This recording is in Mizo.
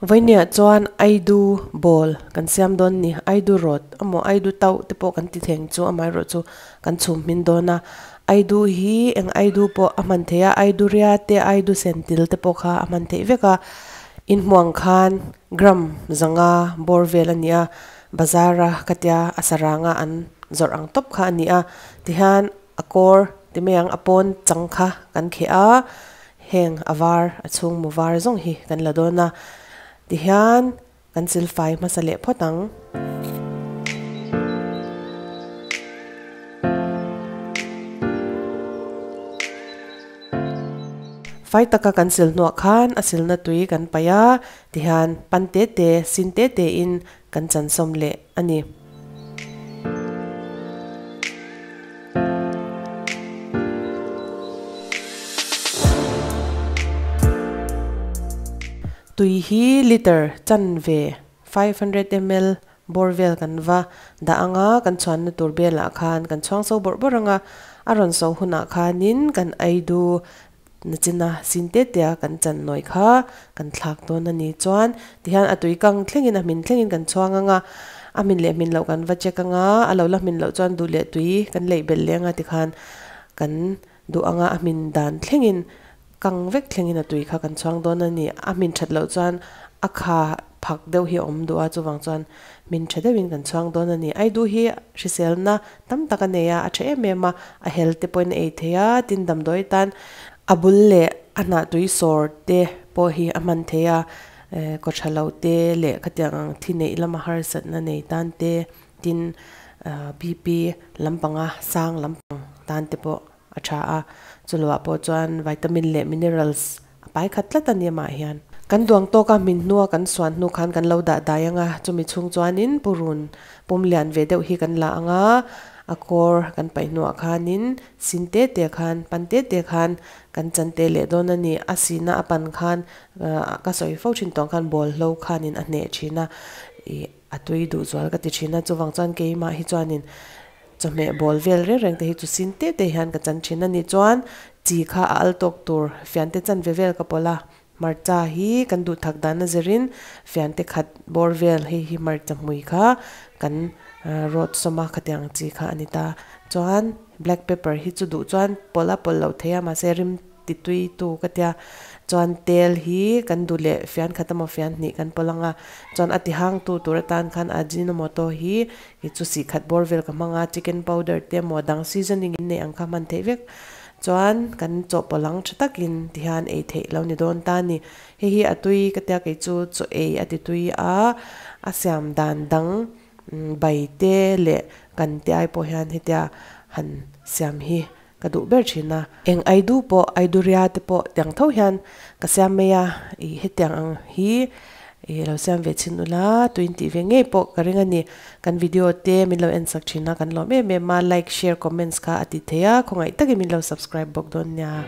Vawinia chuan Aidu ball kan siam dawn ni, Aidu rawt emaw Aidu tauh te pawh kan ti thleng chu amaherawh chu kan chhum hmin dawn a. Aidu hi eng Aidu pawh a hman theih a, Aidu ria te Aidu sentil te pawh kha a hman theih vek a. Inhmuang khan gram zanga bawr vel a ni a, bazar a khatia a saranga an zawrh ang tawp kha a ni a. Tihian a kawr ti mai ang a pawn chang kha kan kheh a, heng a var a chhung mu var zawng hi kan la dawn a. Tihian kan silfai hmasa leh phawt ang. Fai taka kan sil hnuah khan a silna tui kan paih a, tihian pan te te, sin te te in kan chansawm leh a ni. Tui hi liter chanve, 500 ml, bawr vel kan va dah ang a, kan chhuanna tur belah khan kan chhuang so bawrh bawrh ang a, a rawn so hunah khanin kan ei du nachina sin te te a kan chan nawi kha kan thlak dawn a ni. Chuan tihian a tui kang thlengin a hmin thlengin kan chhuang ang a, a hmin leh hmin loh kan va check ang a, a lo la hmin loh chuan duh leh tui kan leih belh leh ang a tikhan kan duh ang a, a hmin dan thlengin kang vek thlengin a tui kha kan chhuang dawn a ni. A hmin that loh chuan a kha phak deuh hi a awm duh a, chuvang chuan hmin tha deuhin kan chhuang dawn a ni. Aidu hi hriselna tam tak a nei a, a tha em em a, a hel te pawhin a ei thei a, tin damdawi tan a bul leh a hnah tui sawr te pawh hi a hman thei a, kaw tha lo te leh khatiang ang thi neih lama harsatna nei tan te, tin BP lampanga sang lampang tan te pawh a tha a, chuloah pawh chuan vitamin leh minerals a pai khat tlat a ni amah hian. Kan duang tawk a hmin hnua kan suan hnu khan kan lo dah dai ang a, chumi chhung chuanin purun pum lian ve deuh hi kan la ang a, a kawr kan paih hnuah khanin sin te te khan pan te te khan kan chan te leh dawn a ni. A sina a pan khan ka sawi fo thin tawng khan bawlhlo khanin a hneh thin a, ih a tui duh zual ka ti thin a, chuvang chuan keimah hi chuanin Chawhmeh bawl vel reng reng te hi chu sin te te hian ka chan thin a ni. Chuan chi kha a al tawk tur fiante chan ve vel ka pawlh a, hmarcha hi kan duh thak dan a zirin fiante khat bawr vel hei hi hmarcha hmui kha kan rawt sawm a khatiang chi kha a ni ta. Chuan black pepper hi chu duh chuan pawlh a pawlh loh theih a mahse rim ti tui tu ka tia. Chuan tel hi kan duh leh fian khat emaw fian hnih kan pawlh ang a, chuan a ti hang tu tur atan khan ajinomoto hi I chu sih khat bawr vel ka hmang a, chicken powder te emaw dang seasoning in neih ang kha hman theih vek. Chuan kan chawhpawlh ang tha takin tihian ei theih lo ni dawn ta a ni. Hei hi a tui ka tia kei chu chaw ei a ti tui a, a siam dan dang bai te leh kan te ai pawh hian hetia han siam hi ka duh ber thin a. Eng Aidu pawh Aiduria te pawh tiang tho hian ka siam mai a, ih hetiang ang hi ih lo siam ve chhin ula tuin tih ve ngei pawh ka ring a ni. Kan video te min lo en sak thin a, kan lawm em em a, like, share, comments kha a ti thei a, khawngaih takin min lo subscribe bawk dawn nia.